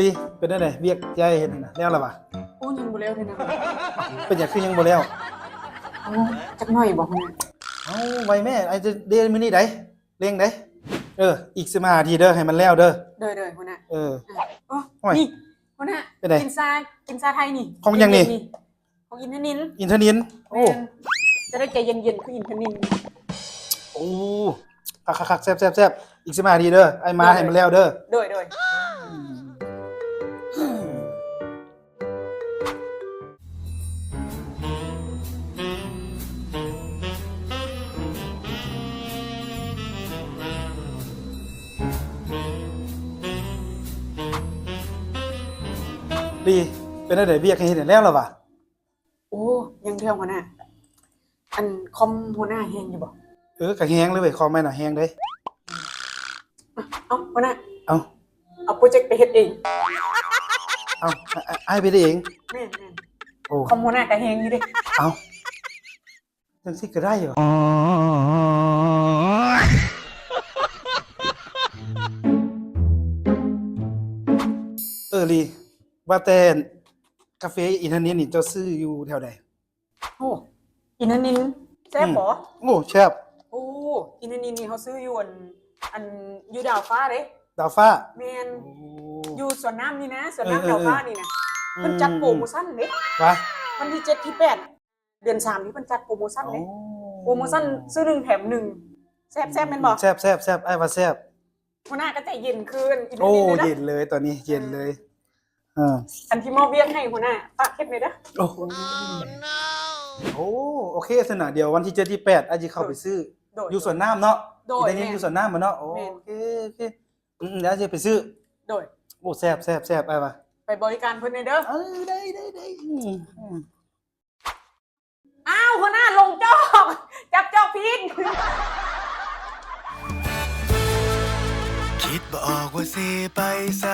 ດີ ເປັນແນວໃດ ວຽກທີ່ອ້າຍເຮັດນັ້ນນະ ແລ້ວລະຫວາ? ໂອ້ ຍັງບໍ່ແລ້ວເທື່ອນະ. ເປັນຫຍັງຄືຍັງບໍ່ແລ້ວ? ເອົາ ຈັກໜ້ອຍບໍ່ຫັ້ນນະ? ເອົາ ໄວແມ້ ອ້າຍຈະເດມື້ນີ້ໃດ ເລັ່ງໃດ. ເອີ ອີກສິບຫ້ານາທີເດີ ໃຫ້ມັນແລ້ວເດີ. ໂດຍໆ ຫົວໜ້າ. ເອີ ໂອ້ຍ ນີ້ ຫົວໜ້າ ເປັນໃດ? ກິນຊາ ກິນຊາໄທນີ້. ຂອງຫຍັງນີ້? ຂອງອິນທະນິນ. ອິນທະນິນ. ໂອ້ ແມ່ນ ຈະໄດ້ໃຈເຢັນໆ ຄືອິນທະນິນ. ໂອ້ ຄັກໆໆ ແຊບໆໆ. ອີກສິບຫ້ານາທີເດີ ອ້າຍມາໃຫ້ມັນແລ້ວເດີ. ໂດຍໆ. ດີ ເປັນແນວໃດ ວຽກໃຫ້ເຮັດແລ້ວລະຫວາ? ໂອ້ ຍັງແທ້ຫົວໜ້າ. ອັນຄອມຫົວໜ້າແຮງຢູ່ບໍ່? ເອີ ກະແຮງເລີຍເວີຍ ຄອມອ້າຍນະແຮງເດ້. ເອົາ ຫົວໜ້າ ເອົາ ເອົາໂປຣເຈັກໄປເຮັດເອງ. ເອົາ ອ້າຍ ອ້າຍໄປເຮັດເອງ? ແມ່ນໆ. ໂອ້ ຄອມຫົວໜ້າກະແຮງຢູ່ເດ້. ເອົາ ຈັ່ງຊີ້ກະໄດ້ຫວາ? ເອີ ລີ ວ່າແຕ່ ກາເຟອິນທະນິນນີ້ເຈົ້າຊື້ຢູ່ແຖວໃດ? ໂອ້ ອິນທະນິນແຊບບໍ່? ອືມ ໂອ້ ແຊບ. ໂອ້ ອິນທະນິນນີ້ເຮົາຊື້ຢູ່ອັນ ອັນ ຢູ່ດາວຟ້າເດ້. ດາວຟ້າ? ແມ່ນ. ໂອ້ ຢູ່ສວນນ້ຳນີ້ນະ ສວນນ້ຳ ເອີ ດາວຟ້ານີ້ນະ. ເອີ ເພິ່ນຈັດໂປຣໂມຊັນເດ້. ຫວາ? ວັນທີເຈັດ ທີແປດ ເດືອນສາມນີ້ເພິ່ນຈັດໂປຣໂມຊັນເດ້. ໂອ້ ໂປຣໂມຊັນຊື້ໜຶ່ງແຖມໜຶ່ງ. ແຊບ ແຊບແມ່ນບໍ່? ແຊບ ແຊບ ແຊບ ອ້າຍວ່າແຊບ. ຫົວໜ້າກະໃຈເຢັນຄືນ ໂອ້ ເຢັນເລີຍ ຕອນນີ້ເຢັນເລີຍ. ເອີ ອັນທີ່ມອບວຽກໃຫ້ຫົວໜ້າ ຝາກເຮັດແດ່ເດີ. ໂອ້ ໂອ້ ໂອເຄຊັ້ນນະ ດຽວວັນທີເຈັດ ທີແປດ ອ້າຍຊິເຂົ້າໄປຊື້. ໂດຍ ຢູ່ສວນນ້ຳເນາະ. ໂດຍ ຢູ່ສວນນ້ຳເນາະ. ໂອເຄ ໂອເຄ ອືມ ດຽວຊິໄປຊື້. ໂດຍ ໂອ້ ແຊບ ແຊບ ແຊບ ອ້າຍວ່າ. ໄປບໍລິການເພິ່ນແດ່ເດີ. ເອີ ໄດ້ ໄດ້ ໄດ້. ອືມ ອ້າວ ຫົວໜ້າລົງຈອກ ຈັບຈອກຜິດ. ຄິດບໍ່ອອກວ່າຊິໄປໃສ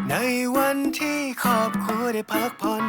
ໃນວັນທີ່ຄອບຄົວໄດ້ພັກຜ່ອນ.